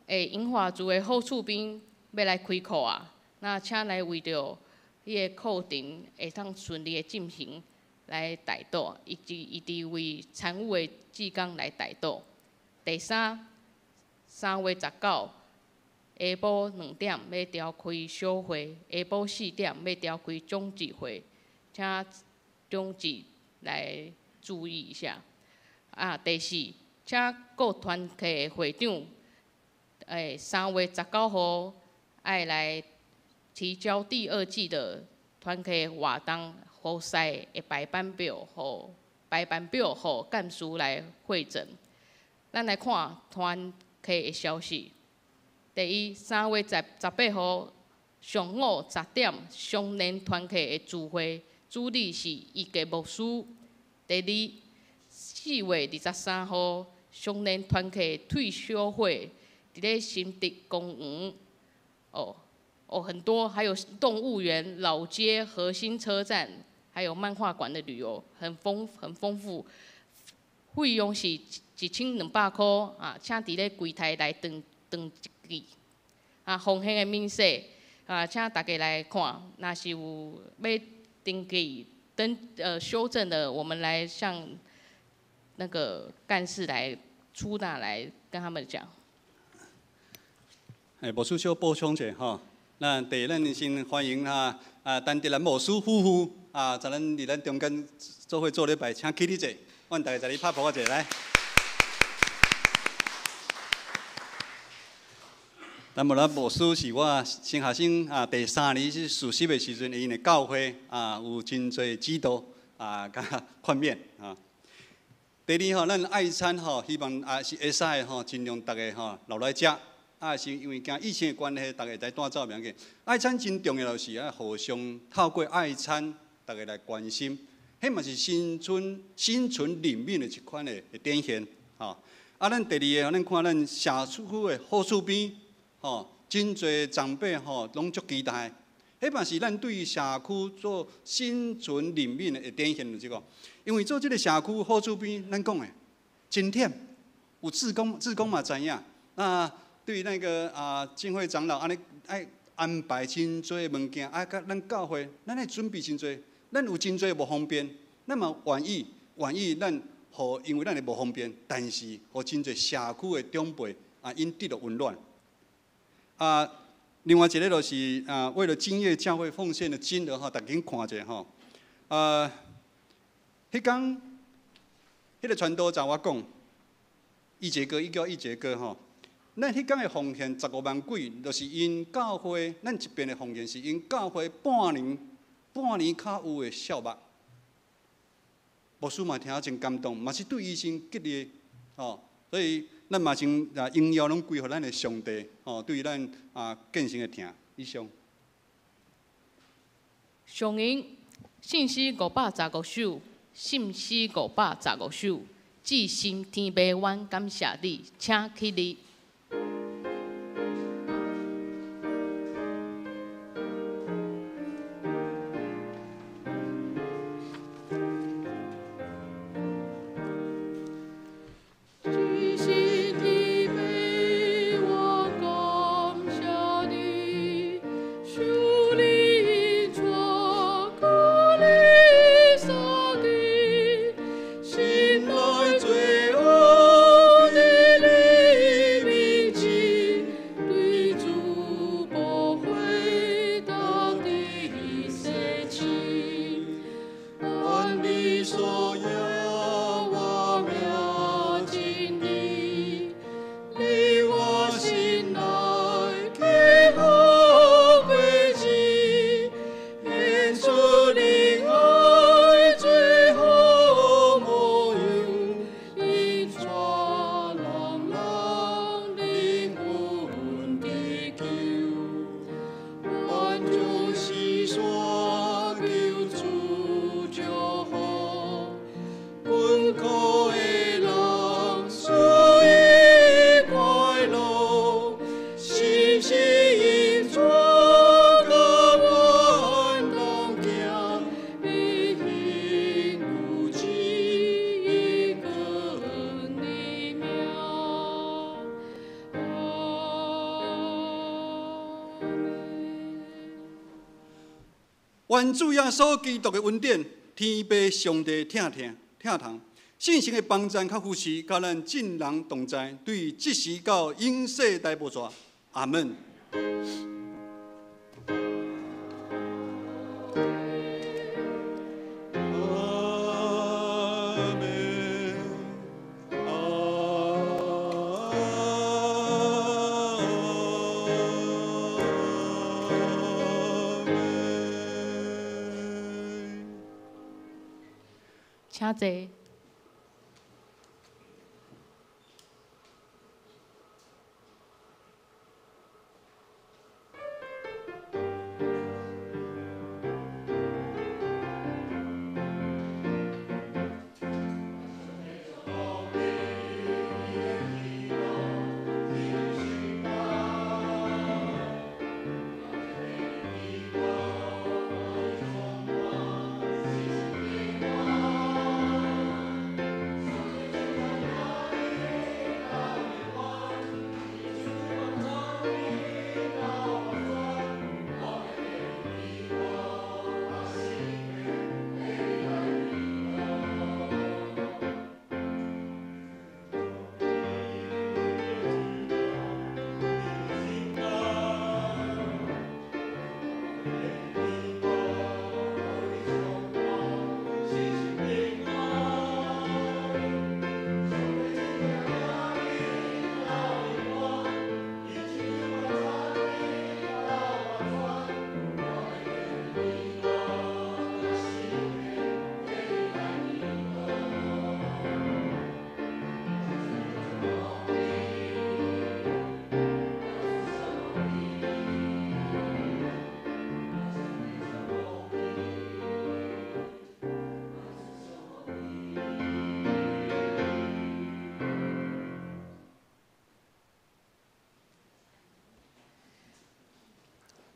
的銀髮族的好厝邊欲來開課啊，那請來為著彼个課程會當順利的進行來代禱，以及為參與的志工來代禱。第三，3月19下晡2點欲召開小會，下晡4點欲召開長執會，請長執來注意一下。啊，第四，請各團體的會長，3月19號愛來提交第二季的團契活動予賽的排班表，予排班表予幹事來彙整。咱來看團契的消息。第一，3月18號上午10點，雙連團契的聚會，主理是伊杰牧師。第二，4月23號，雙連團契退休會，佇咧新竹公園。哦哦，很多，還有動物園、老街、核心車站，還有漫畫館的旅遊，很豐富。費用是1200塊啊，請佇咧櫃台來登登記。啊，奉獻的明細啊，請大家來看。若是有欲登記、修正的，我們來向那個幹事來出納來跟他們講。哎，牧師小補充者吼，咱第一，咱先歡迎哈啊，陳德蘭牧師夫婦啊，在咱佇咱中間做伙做禮拜，請起立者，阮大家在咧拍噗仔者來。咱無咱牧師是我新學生啊，第三年是實習的時陣，𪜶的教會啊，有真濟指導啊，佮勸勉啊。第二吼，咱愛餐吼，希望啊是會使吼，盡量逐家吼留來食。啊，是因為驚疫情的關係，逐家會使帶走袂要緊。愛餐真重要，就是愛互相透過愛餐，逐家來關心。彼嘛是心存心存憐憫的一款的展現，吼。啊，咱第二个，咱看咱社區的好厝邊，吼，真濟長輩吼，攏足期待。彼嘛是咱對社區做心存憐憫的展現，就是這個。因為做這个社區好厝邊，咱講的真忝，有志工，志工嘛知影。那對那個啊，浸會長老按呢愛安排真濟物件，啊，佮咱教會，咱愛準備真濟，咱有真濟無方便，咱嘛願意咱予，因為咱的無方便，但是予真濟社區的長輩啊，𪜶得到溫暖。啊，另外一个就是啊，為了今夜教會奉獻的金額吼，大家看者吼。啊，彼工，彼个傳道就我講，一節哥，伊叫一節哥吼。咱彼工的奉獻15萬幾，就是𪜶教會，咱這邊的奉獻是𪜶教會半年較有的數目。牧師嘛聽真感動，嘛是對伊真激勵，吼。所以咱嘛先啊榮耀攏歸予咱的上帝，吼，對咱啊建成的疼。以上。上引信詩515首，信詩515首，至深天父，阮感謝你，請起立。至深天父，我感謝你，受你帶過你三支，心內罪惡的裡面。愿主耶稣基督的恩典，天父上帝疼疼疼痛，圣神的帮赞佮扶持，佮咱众人同在，对这时到永世代无绝。阿门。请坐。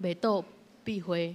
袂倒闭会。